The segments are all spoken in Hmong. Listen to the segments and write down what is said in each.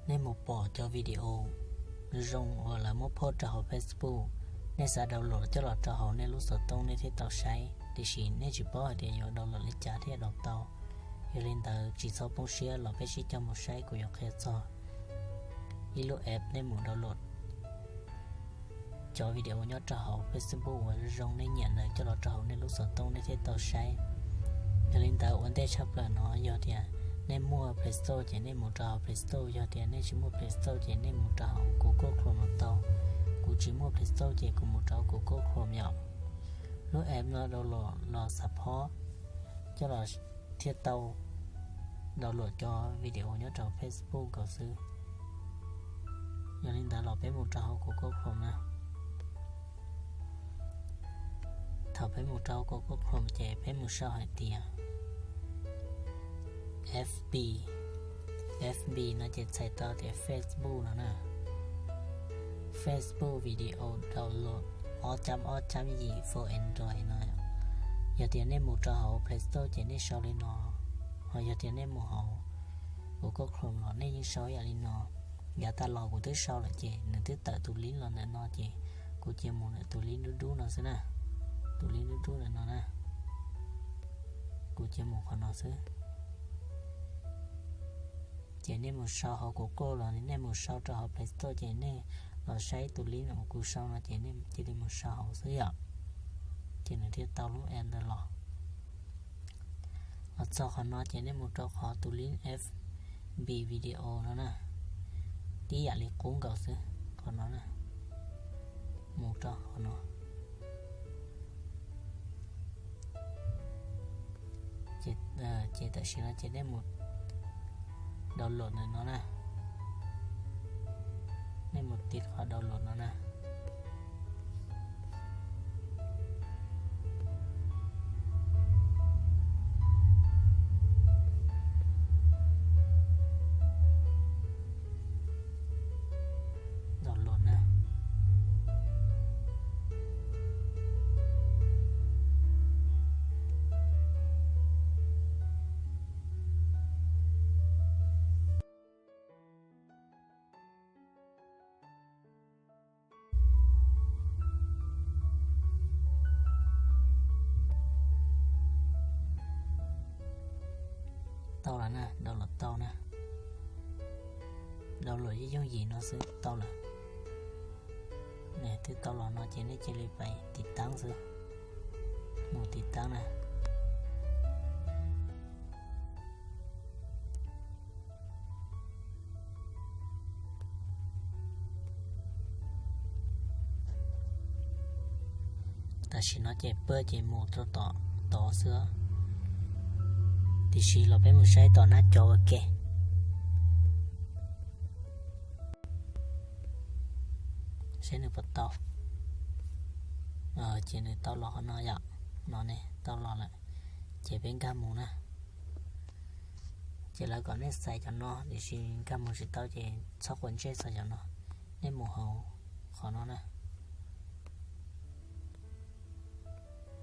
Nej mus pom cov video zoo uas lawv muab post rau hauv Facebook, nej xav download coj los rau hauv nej lub xov tooj nej thiaj tau saib, tiam sis nej tsis paub hais tias yuav download li cas thiaj download tau. Yog li ntawd tsis txhob poob siab los peb sib coj mus saib kuv yuav qhia txog ib lub app nej mus download cov video nyob rau hauv Facebook uas zoo nej nyiam ntawd coj los rau hauv nej lub xov tooj nej thiaj tau saib. Yog li ntawd ua ntej tshaj plaws no yog tias nej muaj Play Store ces nej mus rau hauv Play Store, yog tias nej tsis muaj Play Store ces nej mus rau hauv Google Chrome los tau. Kuv tsis muaj Play Store ces kuv mus rau Google Chrome yom. Lub app no download los xav phob coj los thiaj tau download cov video nyob rau Facebook nkaus xwb. Yog li ntawd los peb mus rau hauv Google Chrome na. Thaum peb mus rau Google Chrome ces peb mus sau hais tias F B. F B no ces txhais tau tias Facebook no na. Facebook video download ob chấm ob chấm yim for Android no. Yog tias nej mus rau hauv Play Store ces nej sau li no, ho yog tias nej mus hauv Google Chrome los nej yeej sau ib yam li no. Yav tas los kuv twb sau lawm ces nws twb tawm tus link los ntawm no ces kuv cia mus ntawm tus link dub dub no xwb na. Tus link dub dub ntawm no na. Kuv cia mus qhov no xwb. Ces nej mus sau hauv Google los nej mus sau rau hauv Play Store ces nej los saib tus link uas kuv sau no ces nej cia li mus sau hauv xwb yom. Ces nws thiaj tau lub app ntawd los. Los txog qhov no ces nej mus rau qhov tus link F B video no na. Tib yam li qub nkaus xwb qhov no na. Mus rau qhov no. Ces tam sim no ces nej mus download ntawm no na. Nej mus tiv qhov download no na. Download na. Tau lawm na, download tau na. Download yooj yooj yim no xwb tau lawm. Twb tau los no ces nej cia li pais tiv taab xwb. Mus tiv taab na. Tam sim no ces pab ces mus rau tom tod xwb, tiam sis los peb mus saib tom nab cov ua ke. Saib nws puas tau. Ces nws tau los qhov no yom, no ne tau los lawm. Ces peb nkag mus na. Ces lawv kom nej xaiv cov no, tiam sis nkag mus tsis tau ces txhob quav ntsej xaiv cov no. Nej mus hauv qhov no na.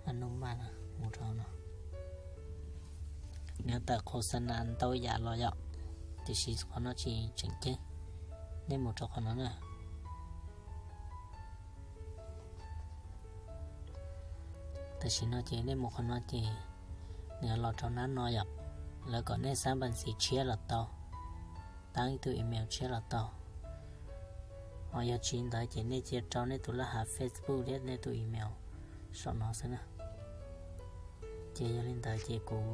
Anuma na, mus rau no. Nws tawm khos xa nas ntau yam los yom, tiam sis qhov no tsis tseem ceeb. Nej mus rau qhov no na. Tam sim no ces nej mus qhov no ces nws los rau nab no yom. Lawv kom nej xab npas ntxiv tshiab los tau, taab ib tug email tshiab los tau. Ho yog tsis ntawd ces nej cia rau nej tus laj hav Facebook thiab nej tus email saum no xwb na. Ces yog li ntawd ces kuv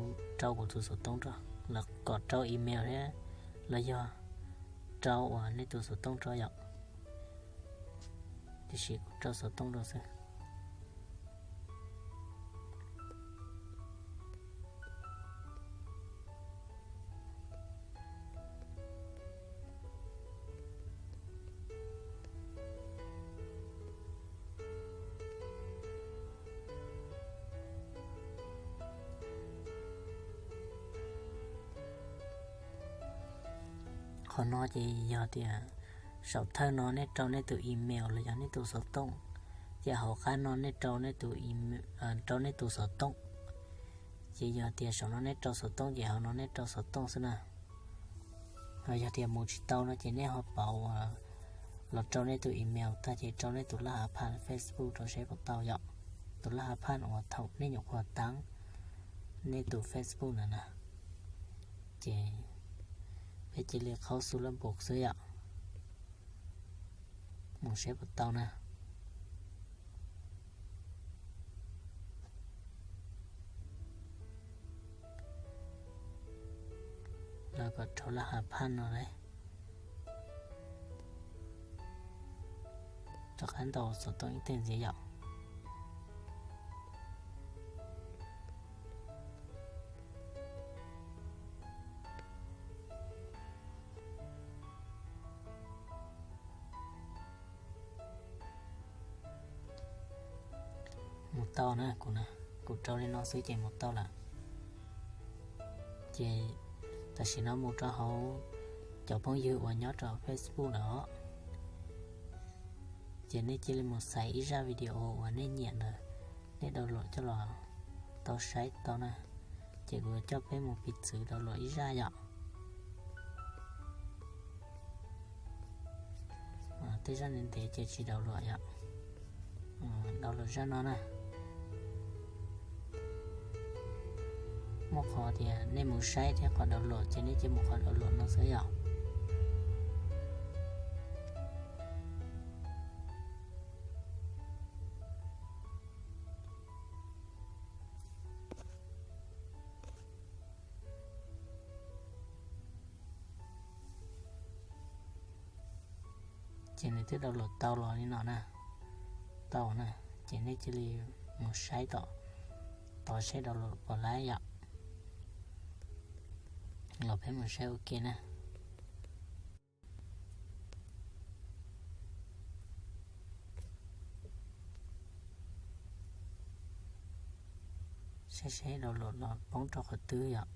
rau kuv tus xov tooj rau, lawv kom rau email thiab los yog rau uas nej tus xov tooj rau yom. Tiam sis kuv rau xov tooj rau xwb. Qhov no ces yog tias saum thawj no nej rau nej tus email los yog nej tus xov tooj, ces hauv qab no nej rau nej tus email, rau nej tus xov tooj. Ces yog tias saum no nej rau xov tooj ces hauv no nej rau xov tooj xwb na. Yog tias mus tsis tau no ces nej ho pauv los rau nej tus email tag ces rau nej tus laj hav phaj Facebook rau saib puas tau yom. Tus laj hav phaj uas thaum nej nyuam qhuav taab nej tus Facebook na na. Ces peb cia li qhaub xu laj npus xwb yom. Mus saib puas tau na. Los kom rau laj hav phaj no lauj. Rov qab ntaus xov tooj ib teg ntxiv yom. Mus tau na, kuv, kuv rau li no xwb ces mus tau lawm. Ces tam sim no mus rau hauv cov phooj ywg uas nyob rau Facebook lawm os. Ces nej cia li mus xaiv ib zaj video uas nej nyiam ntawd, nej download coj los tau saib tau na. Ces kuv coj peb mus piv txwv download ib zaj yom. Tej zaj ntev ntev ces tsis download yom. Download zaj no na. Muaj qhov tias nej mus saib thiab qhov download ces nej cia mus qhov download no xwb yom. Ces nws twb download tau los li no na. Tau na. Ces nej cia li mus saib tom tod seb download puas laib yom. Los peb mus saib ua ke na. Saib seb download los poob rau qhov twg yom.